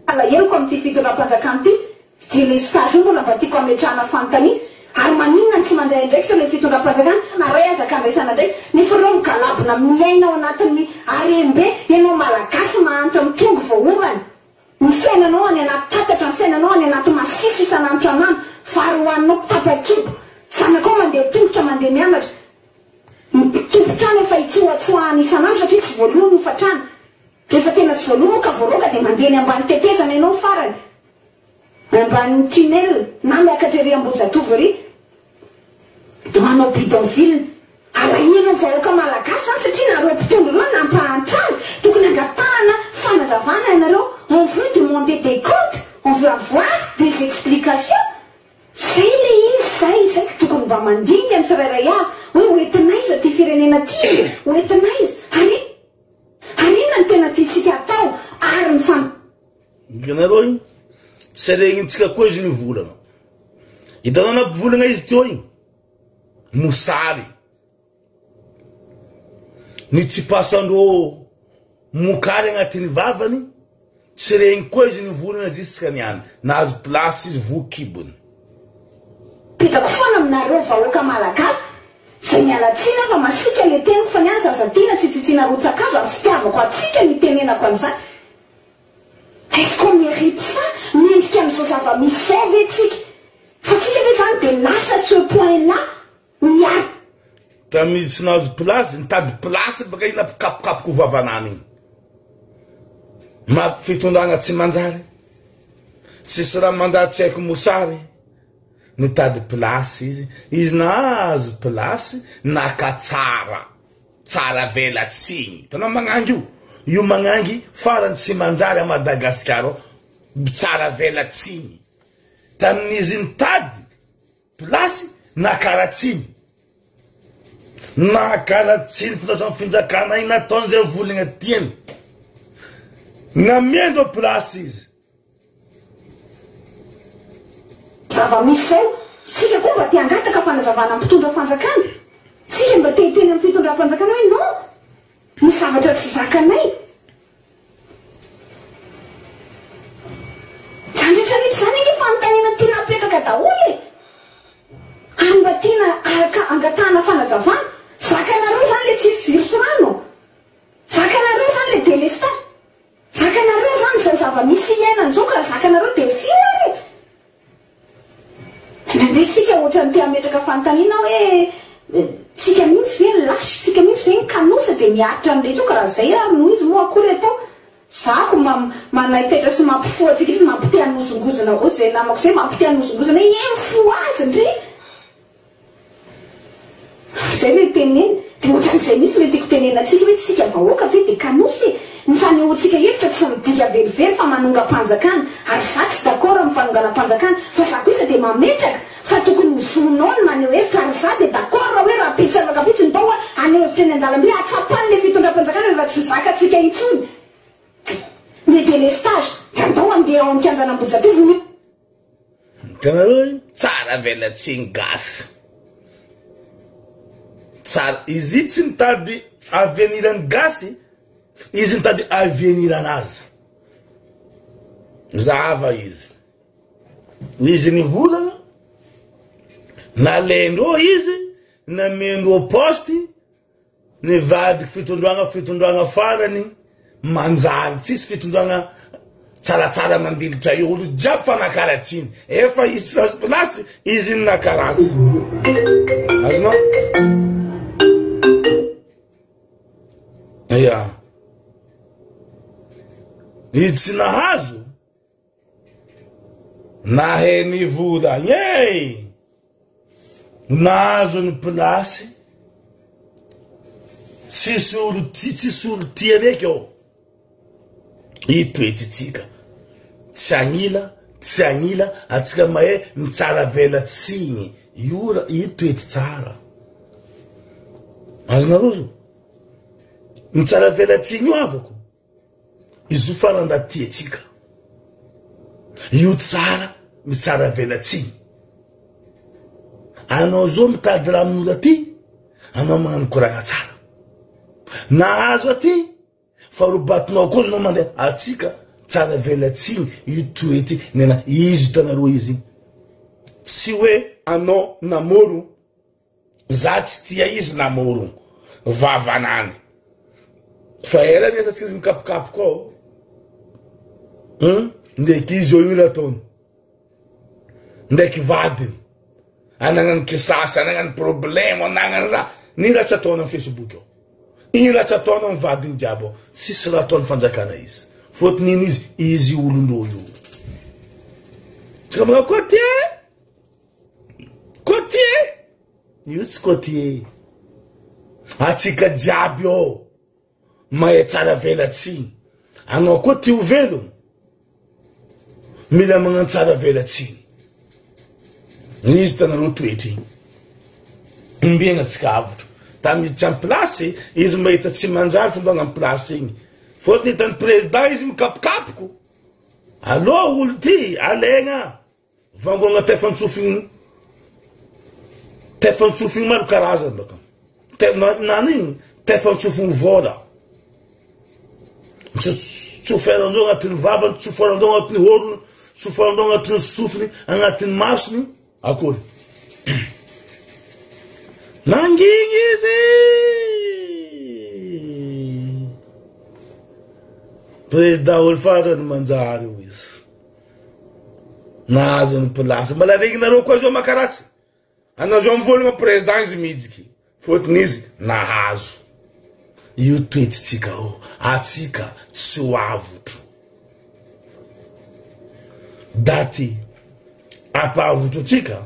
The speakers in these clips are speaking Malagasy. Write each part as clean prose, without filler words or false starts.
Alaheloko amin'ity fitondram-panjakana ity, délestage io mbola mba tiako hametrahana fanontaniana, ary maninona no tsy mandray andraikitra ilay fitondram-panjakana, na ray aza ka andraisana andraikitra, nefa ireo migalabona miaina ao anatin'ny harem-be, ianao malagasy mahantra mitrongy vao homana, ny fiainanao any anaty tatatra, ny fiainanao any anaty masiso isan'andro isan'andro, vary hohaninao tapa-kibo, zanakao mandeha tongotra mandeha mianatra, ny tompon-trano efa itsoatsoahana isan'andro satria tsy voaloa ny hofan-trano. Rehefa tena tsy voaloa moa ka voaroaka dia mandeha eny ambany tetezana ianao farany, any ambanin'ny tunnel na miakatra ery Ambohijatovo ery dia manao bidonville. Alahelo ny vahoaka malagasy izany satria nareo mpitondra ireo nampahantra azy, tokony angatahana fanazavana ianareo, on veut demander des comptes, on veut avoir des explications. Zay le izy zay zay ka tokony mba mandinika ny tsirairay avy hoe ho entin'aiza ty firenena ty e, ho entin'aiza ary Ary inona no tena tiantsika hatao ary ny fan. Hitanareo igny? Tsy regnintsika koa izy mivolagna. Hitanao nampivolagna izy teo igny? Mosary. Nitsipasandreo mokary agnatin'ny vavany, tsy regny koa izy nivolagna jusque niany. Nahazo place izy voa kibony. Petako foana aminareo vahoaka malagasy zay miala tsiny aho fa masiaka le teniko fa ny ahy zaza tiana tsy tsitsiana rotsakazo ary fitiavako antsika no itenenako an'izany est ce qu'on mérite ça mendrika an'izao zava-misy zao ve tsika fa tsika ve zany de lâche à ce point là miary Tamin'izy tsy nahazo place, nitady place baka izy nampikapokapoka vavanany igny. Maty fitondragna tsy manjary, tsisy raha mandà tsy haiko mosary. Nitady place izy, izy nahazo place naka tsara, tsara velatsiny. Hitanao magnangy io? Io magnangy farany tsy manjary a Madagasikara ao, tsara velatsiny. Tamin'izy nitady Place nakaratsiny. Nakaratsiny filasan'ny finjakana iny nataony zay volagna tiany. Namiandro place izy. Zava-misy zao, tsika koa mba te hangataka fanazavana amin'ny mpitondra fanjakana, tsika mba te hiteny amin'ny fitondram-panjakana hoe non, misy zavatra tsy zakanay. Zany rehetra rehetra zany ange fanontaniana tiana apetraka daholo e! Ary mba tiana araka angatahana fanazavana, zakanareo zany le tsisy jiro sy rano? Zakanareo zany le delestage? Zakanareo zany zao zava-misy iainana zao ka raha zakanareo dia fio ary e! Indraindray tsika ohatran'ny te hametraka fanontaniana hoe tsika mihitsy ve ny lâche, tsika mihitsy ve ny kanosa dia miaritra an'ilay tsoka, raha izay ary no izy moa akory atao? Zako manaitaitra sy mampifoha antsika mihitsy, mampite hanozongozona, hoy izay namako izay, mampite hanozongozona hoe he mifoha azy ndry! Zay le teneno. De otran'izay mihitsy le tiako tenenina antsika hoe tsika vahoaka ve de kanosa e! Ny fanehoantsika hevitra tsy midika velively fa manongam-panjakana ary za tsy d'accord amin'ny fanonganam-panjakana fa za kosa de mametraka fa tokony ho zonao ny maneho hevitra ary za de d'accord hoe rahampitso afakampitso ny tao haneho hevitra eny an-dalambe hahatsapany le fitondram-panjakana rehefa tsy zakantsika intsony ny delestage de andao handeha ao amin'ny kianjan'Ambohijatovo ny Hitanareo io? Tsara velatsihy gasy. Tsara. Izy io tsy mitady avenir an'ny gasy, izy mitady avenir anazy. Zahava izy. Izy nivolagna, nalaindreo izy, namendreo poste, Nivadiky fitondragna fitondragna farany manjary tsisy fitondragna tsaratsara mandilitra eo olo jiaby fa nakaratsiny efa izy tsy nahazo place izy ny nakaratsy azonao ya izy tsy nahazo Nahay nivolagna e! Nahazo ny place, tsisy olo tia, tsisy olo tia raiky ao. I toetsitsika, tsy agnila, tsy agnila, atsika mahay mitsara velatsihy, io ra, io toetsy tsara. Azonareo zao? Mitsara velatsihy io havako. Izy io farany raha tiantsika. Io tsara mitsara velatsihy. Anao zao mitady raha amin'olo aty, anao magnano koragna tsara. Nahazo aty, fa robatinao koa izy anao mandeha atsika. Tsara velatsiny io toetry nena izy hitanareo izy igny. Tsy hoe anao namoro za tsy tia izy namoro vavanany fa ela ny asatsika izy mikapokapoka ao hum ndraiky izy eo io raha ataony ndraiky vadiny anagnany kisasa anagnany problème anagnany raha ny raha tsy ataony am facebook ao Iny raha tsy ataonao ny vadiny jiaby ao tsisy raha ataony fanjakana izy fotony ino izy izy olondreo io tsika manao côtier côtier io tsy côtier atsika jiaby ao mahay tsara velatsiny anao koa ty ho velogno Mila magnano tsara velatsihy. Izy hitanareo toetra igny. Ombiagna tsika avotro. Tamy izy tsy en place, izy mahita tsy manjary fomba en place igny. Fôtony hitan'ny président izy mikapokapoko. Allo olo ty, alaigna. Vangoagna tefan-tsofigny Tefan-tsofigny maro karazany baka. Te, na ino? Tefan-tsofigny vôla. Tsoferandreo agnatin'ny vavany, tsoferandreo agnatin'ny orony, tsoferandreo agnatin'ny sofiny, agnatin'ny masony. Akory. Nangigny izy! Président olo farany manjary io izy. Nahazo ny place. Mbola regninareo koa zao makaratsy. Anao zao mivolagna président izy mihijiky. Fôtony izy nahazo. Io toetsitsika ao. Atsika tsy ho avotro. Daty ampahavotro atsika.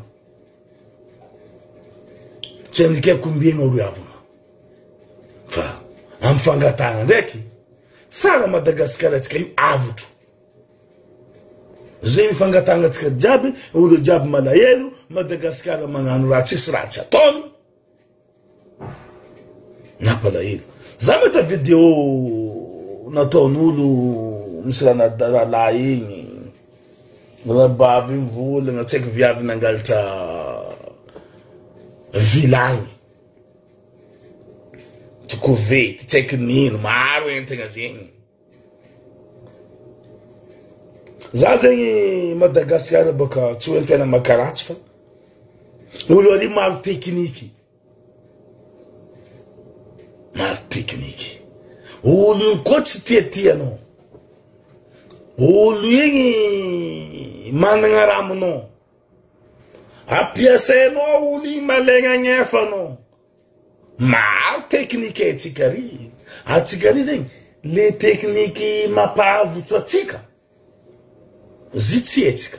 Tsy andikako ombiagna olo havagna. Fa amy fangatahana ndraiky tsara Madagasikara atsika io avotro. Zegny fangatahana antsika jiaby, olo jiaby malahelo, Madagascar magnano raha tsisy raha tsy ataony, nampalahelo. Za mahita video nataon'olo misy rahalahy igny, rahabavy mivolagna, tsy haiko viavy nangalatra vilagny, tsy kovety, tsy haiko nino, maro entagna zegny. Za zegny Madagascar bôka tsy hoe tena makaratsy fa olo ary maro tekniky, maro tekniky, olo igny koa tsy tiatia anao, olo igny managna raha aminao, ampiasainao olo igny malaigna agnefa anao. Maro tekniky haintsika ary, antsika ary zegny le tekniky mampahavotso atsika zy tsy haintsika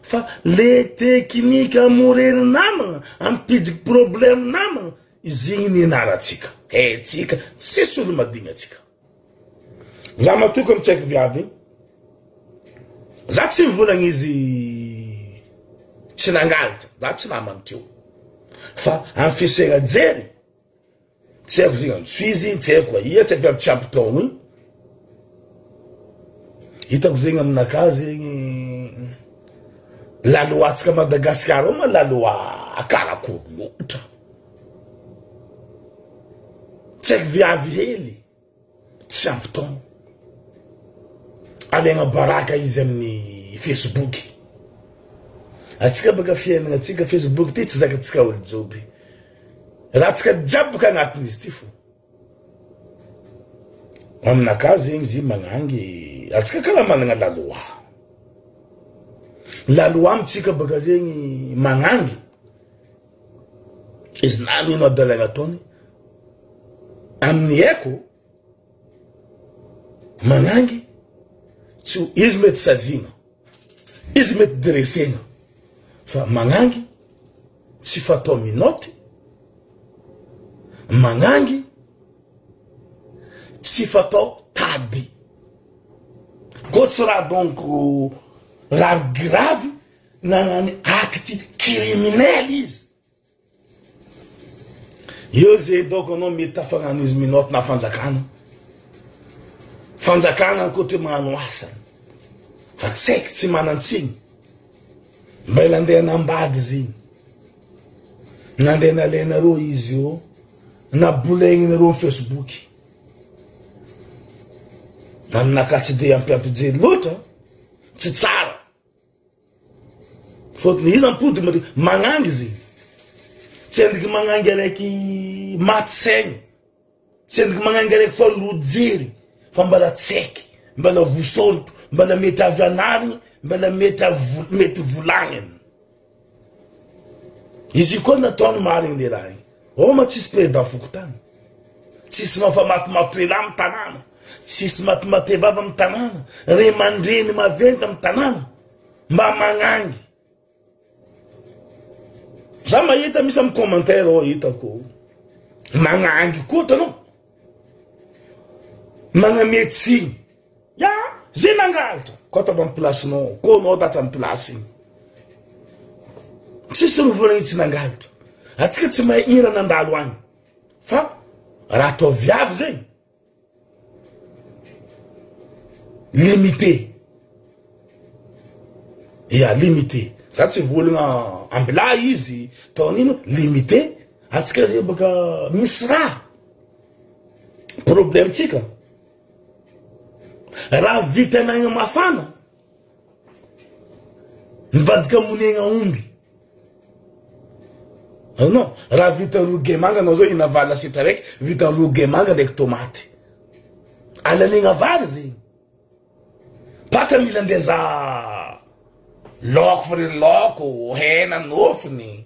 fa le tekniky hamorery namagna hampidriky problème namagna zegny nianarantsika, haintsika tsisy olo madigny atsika. Za matoky am tsaiky viavy igny, za tsy mivolagna izy tsy nangalatra, za tsy namany teo fa am fiasaigna jery tsy haiko zegny antso izy, tsy haiko aia, tsy haiko viavy tsy ampy taogno igny, hitako zegny aminakahy zegny la loi tsika Madagascar ao ma la loi karakory loatra, tsy haiko viavy hely. Tsy ampy taona. Alaigna baraka izy amin'ny Facebook. Atsika baka fiainagna atsika Facebook ty tsy zakatsika olo joby. Raha tsika jiaby baka agnatin'izy ty fo. Aminakahy zegny izy magnangy atsika karaha managna la loi. La loi amitsika baka zegny magnangy. Izy na mino adalagna ataony amin'ny haiko magnangy tsy izy mety saziana izy mety dressena fa magnangy tsy fatao minote magnangy tsy fatao tady ko tsy raha donc raha grave Nagnano acte criminel izy. Eo ze donc anao mety tafagnano izy minote na fanjakana. Fanjakana ankoatra magnano asany. Fa tsy haiko tsy manantsiny. Mba ela andeha nambady izy igny. Nandeha nalainareo izy io. Nabolegninareo am Facebook. Aminakahy tsy dia ampiampijery loatra, tsy tsara. Fôtony izy ampody magnangy izy. Tsy endriky magnangy araiky maty saigny. Tsy endriky magnangy araiky fa lojery fa mbala tsaiky, mbala vosôlotro, mbala mety avy anarigny, mbala mety avy mety volagniny. Izy io koa nataony marigny le raha igny. Ô ma tsisy président fokontany. Tsisy mafamatimaty ela am tanàna. Tsisy matimate vava am tanàna. Ray aman-dreny maventy am tanàna. Mba magnangy. Za mahita misy am commentaire ao hitako. Magnangy koa hitanao. Magname tsiny. Ya, ze nangalatra. Koa ataovy am place-nao. Koa anao tatra am place igny. Tsisy rovolagny tsy nangalatra. Atsika tsy mahay ira nandalo agny. Fa raha atao viavy zegny limité. Ya, limité. Za tsy volagna ambilà izy, taon'ino, limité. Atsika zegny baka misy raha. Problème-tsika. Raha vita anagna mafana, mivadika monegna omby. Azonao? Raha vita roge manga anao zao hina vary lasiety araiky, vita roge manga ndraiky tomaty. Alanegna vary zegny. Paka mila andeha za laoko fa ry laoko, hena, nofony.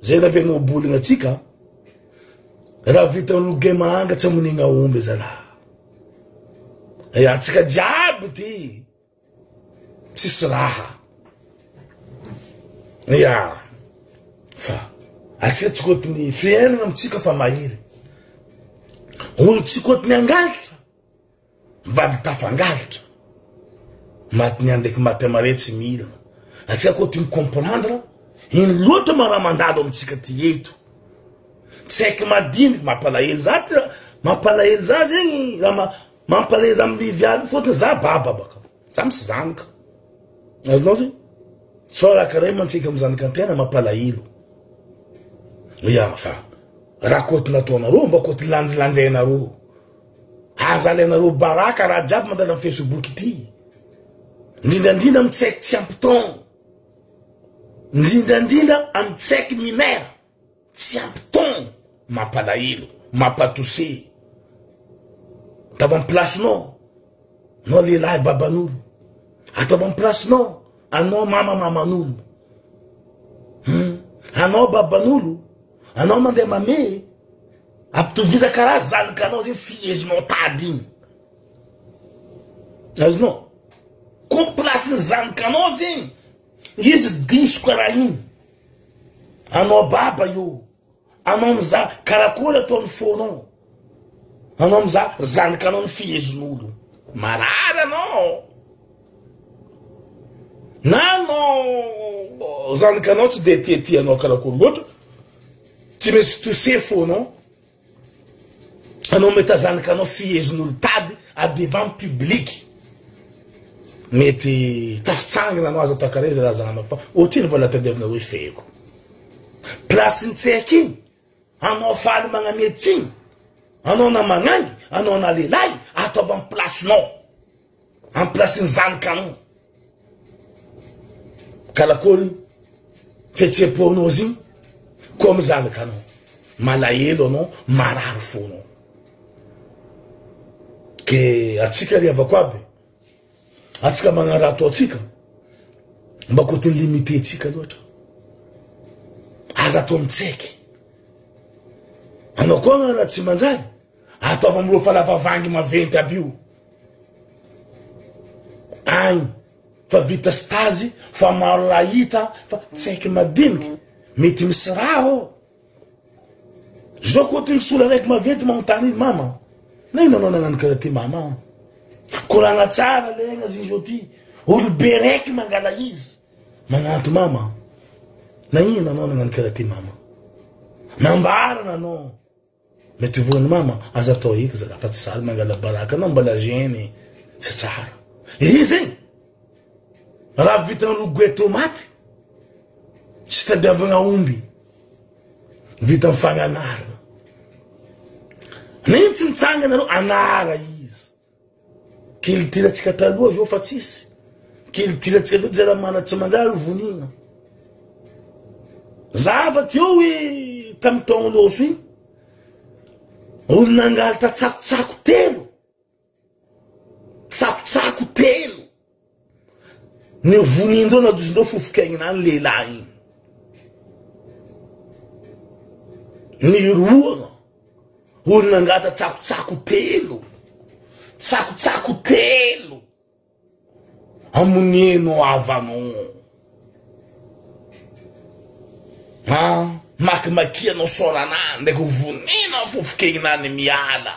Zay raha avy ohabolagna atsika, raha vita roge manga tsy amonegna omby zalahy. Atsika jiaby ty tsisy raha. Ya, fa atsika tsy kotiny fiainana amitsika fa mahery. Olo tsy kotiny angalatra. Mivady tafangalatra. Maty ny andeky maty amare tsy mila. Atsika koa ty mi-comprendre ino loatra ma raha mandalo amitsika ty eto. Tsy haiko madiniky mampalahelo za ty mampalahelo za zegny raha ma mampalahelo za amin'ny viavy fôtony za baba baka. Za misy zanaka. Azonao zegny? Sao raha karaha io mantsika amy zanaka antena mampalahelo. Ya fa raha kôty nataonareo mba kôty lanjalanjainareo. Aza alainareo baraka raha jiaby mandalo am facebook ity. Indrindra indrindra am tsaiky tsy ampy taogno. Indrindra indrindra am tsaiky mineur tsy ampy taogno. Mampalahelo, mampatose. Ataovy am place-nao. Anao lehilahy baban'olo. Ataovy am place-nao. Anao mama maman'olo. Hmm. Anao baban'olo. Anao mandeha mamehy. Ampitoviza karaha zanakanao zegny fihezinao tady igny. Azonao? Ko place-n'ny zanakanao zegny, izy diso karaha igny. Anao baba io, anao mizaha karakory ataon'ny fônao. Anao mizaha zanakanao ny fihezin'olo. Marary anao. Na anao zanakanao tsy de tiatia anao karakory loatra. Tsy maintsy toucher fo anao. Anao mahita zanakanao fihezin'olo tady à devant public. Mety tafitsangana anao aza atao karaha izy raha zanako fa ohatrino mbola tadiavinareo ifehiko. Place-ny tsy haiko igny, anao faly magname tsigny, anao na magnangy, anao na lehilahy, ataovy amy place-nao. Amy place-ny zanakanao. Kalakory fihetseham-ponao izy igny koa mizanaka anao, malahelo anao, marary fonao. Ke atsika ry havako aby, atsika magnano raha ataontsika, mba kotony limite tsika loatra. Aza atao mitsaiky. Anao koa agnano raha tsy manjary, ataovy amireo falavavangy maventy aby io. Agny fa vita stazy fa maro raha hita fa tsy haiko madiniky mety misy raha ô zao koa ty misy olo araiky maventy magnontany izy mama na ino anao nagnano karaha ty mama koragna tsara legna zy zao ty olo be raiky mangala izy magnanto mama na ino anao nagnano karaha ty mama nambarana anao Mety voan'ny mama, aza atao eky zalahy fa tsy zary mangala baraka anao mbala jeune tsy tsara. Izy zegny raha vitan'ny rogoe tomaty tsy tadiavagna omby vita ny fagnanarana. Nino tsy mitsangana anao anara izy. Culture antsika taloha zao fa tsisy. Culture antsika zao zay raha mana tsy manjary vonina. Zava teo hoe tamin'ny taogno loso igny, olo nangalatra tsakotsako telo, tsakotsako telo, ny vonindreo nadosindreo fofokaignina any lehilahy igny. Ny roa olo nangata tsakotsako telo, tsakotsako telo. Amoneno havanao. Ah, makimakianao sôranà ndraiky vonena fofokegnina ny miala.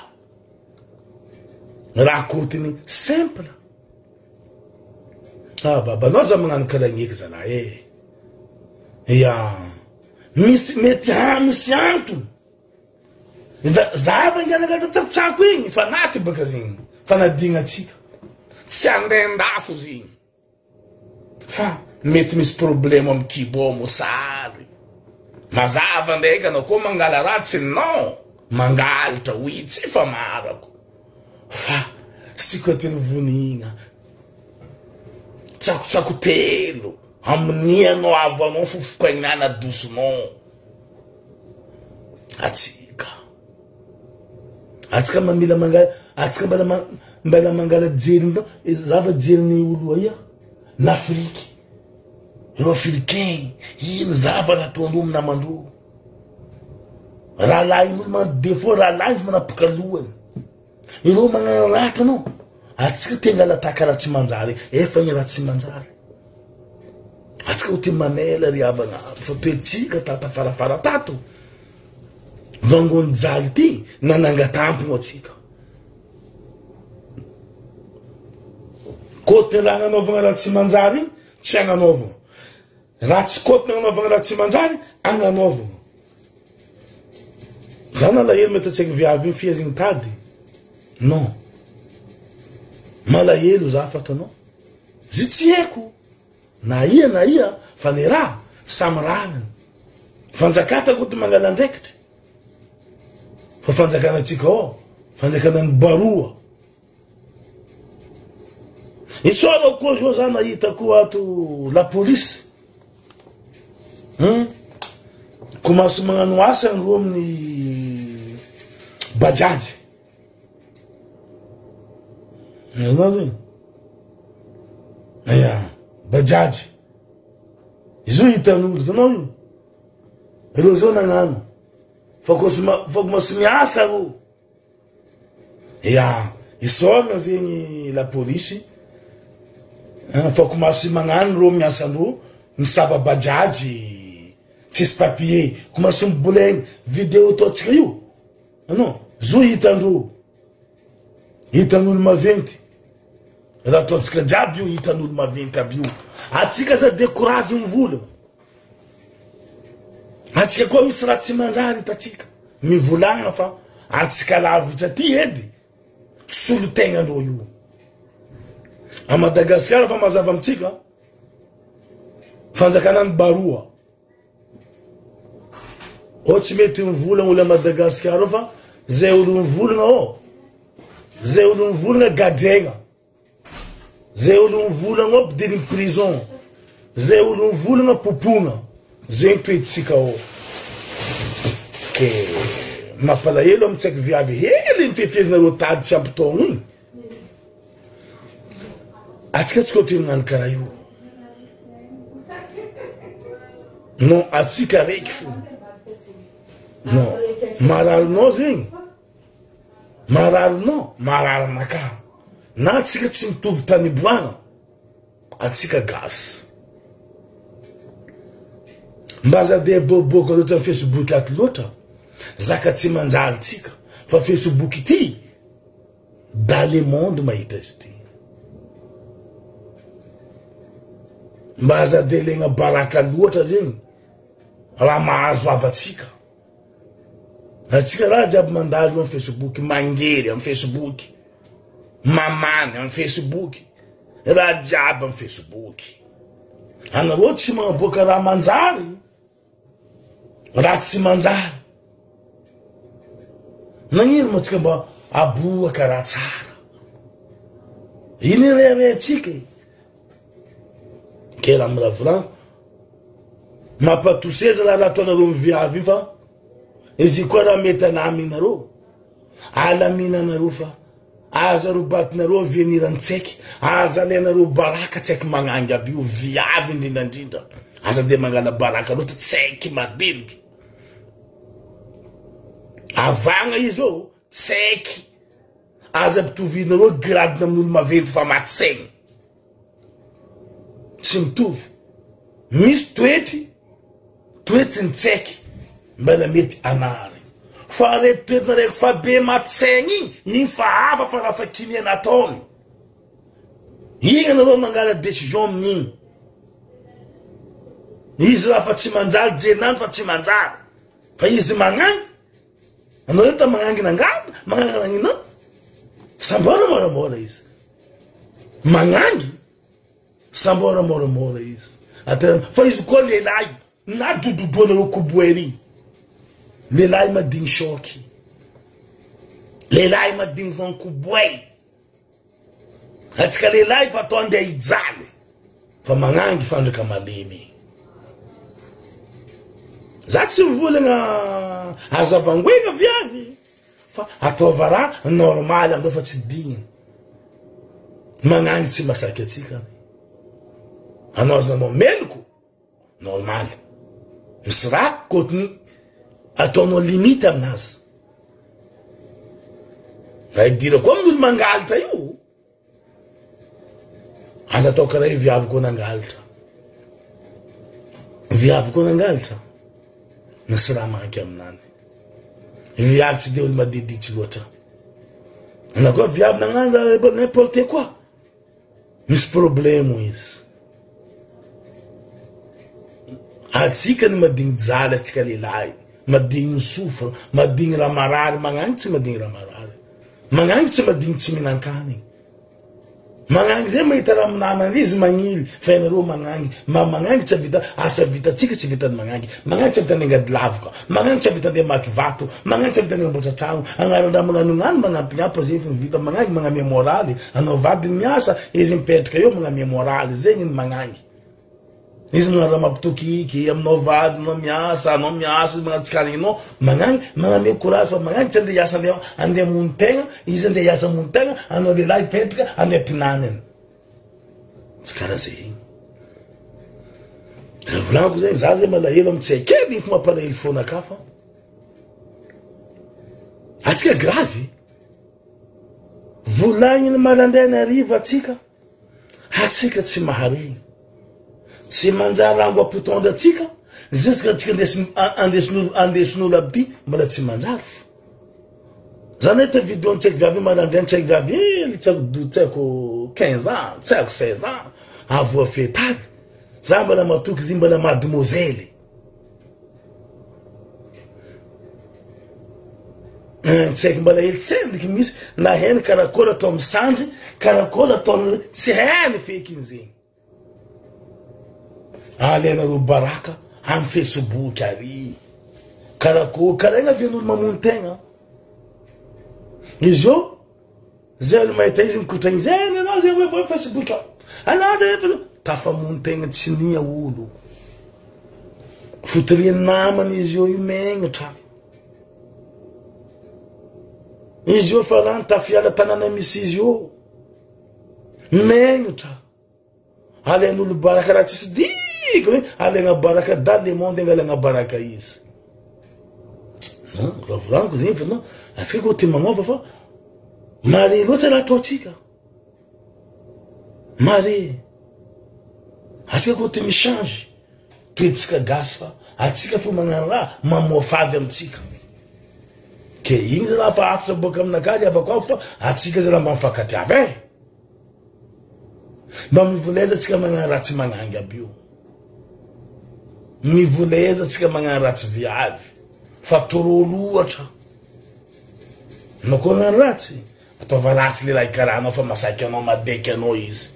Raha kotiny simple. Ah, babanao za magnano karaha igny eky zalahy e. Ya. Misy mety ha misy antony. Zava inganakatra tsakotsako igny fa naty baka zegny fanadinantsika tsy andeha-ndafo zegny fa mety misy problème amy kibo ao mosary mazava ndraiky anao koa mangala raha tsy non mangalatra oui tsy fa marako fa sikoatiny vonigna tsakotsako telo aminianao havanao fofokainana dosinao Atsika. Atsika mba mila mangala, atsika mbala mbala mangala jery zava jerin'ny olo aia? L'Afrique. Ireo Africain, ino zava nataondreo amin'ny namandreo? Rahalahin'olo man des fois rahalahy izy manapoka lohany. Ireo magnano raty anao. Atsika te angala tahaka raha tsy manjary, efa ny raha tsy manjary. Atsika ho te mamela ry havana fa toetsika tato afarafara tato. Vangony jaly ty nanangatampogno atsika. Kôty raha agnanaovagna raha tsy manjary igny tsy agnanaovagna. Raha tsy kôty agnanaovagna raha tsy manjary agnanaovagna. Za nalahelo mety tsy haiko viavy igny f'izy mitady. Non. Malahelo za fa atanao. Zy tsy haiko na ia na ia fa le raha samy rariny. Fanjakata koa ty mangala andraikitry. Fa fanjakana antsika ao, fanjakana ny baroa. Isaorako koa zao za nahita koa ato la police. Hum? Commence magnano asa ny roa amin'ny bajaj. Azonao zegny? Aya, bajaj. Izy io hitan'olo, hitanao io? Ireo zao nagnano. Fa ko fa commence miasa reo. Ya, isaorana zegny la police fa commence magnano reo miasa andreo misava bajaj tsisy papier, commence mibolegny video ataontsika io anao zo hitandreo, hitan'olo maventy raha ataontsika jiaby io hitan'olo maventy aby io, atsika aza decourage mivolagna. Antsika koa misy raha tsy manjary hitantsika mivolagna fa antsika lavitra aty edy solotegnandreo io. A Madagasikara fa mazava amintsika fanjakana ny baroa. Ô tsy mety mivolagna olo a Madagasikara ao fa zay olo mivolagna ô zay olo mivolagna gadraigna. Zay olo mivolagna ao ampidiriny prison, zay olo mivolagna popogna, zegny toetsika ao. Ke mampalahelo am tsaiky viavy hely ny fefezinareo tady tsy ampy taogno igny. Atsika tsy koa magnano karaha io. Non, atsika raiky fo. Non, mararinao zegny. Marary nao, marary anakahy. Na antsika tsy mitovy tany iboahana, antsika gasy. Mba aza dia aboaboaka loatra am facebook ato loatra, zaka tsy manjary tsika, fa facebook ity, dans le monde mahita azy ity. Mba aza dia legna baraka loatra zegny, raha mahazo havatsika. Antsika raha jiaby mandalo eo am facebook mangery am facebook mamany am facebook raha jiaby am facebook anareo tsy magnaboaka raha manjary raha tsy manjary nagnino moa tsika mba aboaka raha tsara. Iny reharehantsika e. Ke raha miravoravo. Mampatoseza raha raha ataonareo ny viavy io fa izy koa raha mety alaminareo. Alaminanareo fa aza robatinareo avenir antsaiky, aza alainareo baraka tsaiky magnangy aby io viavy indrindra indrindra. Aza de mangala baraka loatra tsaiky madiniky. Avagna izy ô, tsaiky. Aza ampitovinareo grade amin'olo maventy fa maty saigny. Tsy mitovy. Misy toetry, toetry ny tsaiky mbala mety anary. Fa reto toetra raiky fa be maty saigny igny, igny fa hafa fa raha fa kiniana ataony. Igny anareo mangala décision amin'igny. Izy raha fa tsy manjary jerinandro fa tsy manjary. Fa izy magnangy Anao io ta magnangina angamba, magnangina anao. Sambora moramora izy. Magnangy sambora moramora izy. Ate fa izy koa lehilahy na dododroanareo koboery igny. Lehilahy madigny choc. Lehilahy madigny vankoboey. Atsika lehilahy fa atao andeha hijaly fa magnangy fandraka malemy. Za tsy mivolagna aza vangoegna viavy fa ataova raha normal amizao fa tsy digny. Magnangy tsy masaky atsika. Anao azonao meloko normal. Misy raha kotony ataonao limite aminazy. Raha idirako amin'olo mangalatra io, aza atao karaha io viavy koa nangalatra. Viavy koa nangalatra, misy raha manky aminany. Viavy tsy de olo madiditsy loatra. Na koa viavy nagnano raha n'importe quoi. Misy problemo izy. Atsika ny madigny jaly atsika lehilahy, madigny misofra, madigny raha marary, magnagny tsy madigny raha marary. Magnagny tsy madigny tsy mihinan-kanigny. Magnagny zay mahita raha minamana izy magnily fa ianareo magnagny, ma magnagny tsy avita asa vitatsika tsy vitan'ny magnagny. Magnagny tsy avita andeha angady lavaka, magnagny tsy avita andeha hamaky vato, magnagny tsy avita andeha hamboatra tragno, agnaran-draha magnanognano magnampignampy zegny fô vita magnagny magnamia moraly, anao vadiny miasa, izy mipetraka eo magnamia moraly, zegny ny magnagny. Izy magnano raha mampitokiky aminao vadinao miasa, anao miasa izy magnano tsikarigninao, magnagny magnamia courage fa magnagny tsy andeha hiasa andeha andeha hamono tegna, izy andeha hiasa hamono tegna, anao lehilahy hipetraka andeha mpinanany. Tsy karaha zegny. Raha volaniko zegny, za zegny malahelo amy tsy hay kely igny fo mampalahelo fonakahy fa atsika gravy. Volagniny marandraigny hariva atsika, atsika tsy maharegny. Tsy manjary rango ampitondra atsika, jusque atsika andesin'olo andesin'olo andesin'olo aby ty mbola tsy manjary fo. Za nahita video ny tsaiky viavy marandraigny tsaiky viavy hely tsy haiko do tsy haiko 15 ans tsy haiko 16 ans avoa fetady za mbola matoky izy mbola mademoiselle tsy haiko mbola hely tsy endriky misy na heny karakory atao misandry karakory atao tsy hainy feky iny zegny Alainareo baraka am facebook ary. Karakory karaha igny avian'olo mamono tegna. Izy io zay olo mahita izy mikotrana izy, eh anao zay hoe facebook ao. Anao zay hoe tafamono tegna tsy nia olo. Fotorian'ny namany izy io io megnatra. Izy io fa lany tafiala tanàna misy izy io. Megnatra. Alain'olo baraka raha tsisy dikany hoe alaigna baraka dans le monde angalagna baraka izy. Non, raha volaniko zegny fa non, atsika koa tia magnova fa mare loatra raha ataontsika. Mare. Atsika koa tia mi-change toetsika gasy fa atsika fo magnano raha mamoafady amitsika. Ke igny zalahy fa hafatra boaka aminakahy ry havako aby fa atsika zalahy mba mifankatiava e. Mba mivoleza tsika magnano ratsy magnangy aby io. Mivoleza tsika magnano ratsy viavy. Fa trop loatra. Anao koa magnano ratsy. Ataova ratsy lehilahy karaha anao fa masaky anao madeky anao izy.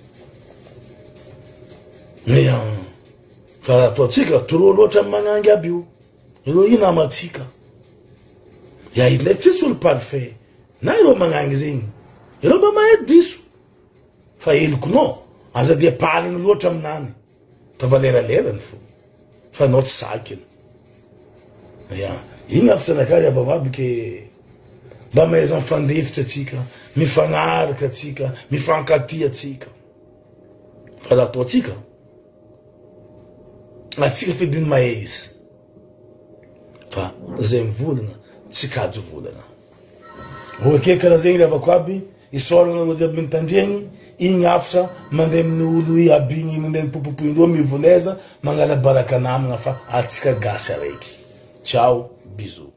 Ia. Fa raha ataontsika trop loatra magnangy aby io. Ireo io namantsika. Ya izy ndraiky tsisy olo parfait. Na ireo magnangy zegny. Ireo mba mahay diso. Fa helokinao, aza dia paligny loatra aminany, ataova leralerany fo, fa anao tsy sakiny. Ya, igny hafatra anakahy ry havagno aby ke mba mahaiza mifandefitra atsika, mifagnaraka atsika, mifankatia atsika. Fa raha ataontsika, atsika fediny mahay izy. Fa zay mivolagna tsy kajo volagna. Ok karaha zegny ry havako aby, isaoragna anareo jiaby nitandregny, igny hafatra mandeha amin'ny olo iaby igny mandeha mipopopoindreo mivoleza mangala baraka namagna fa atsika gasy araiky. Ciao bisous.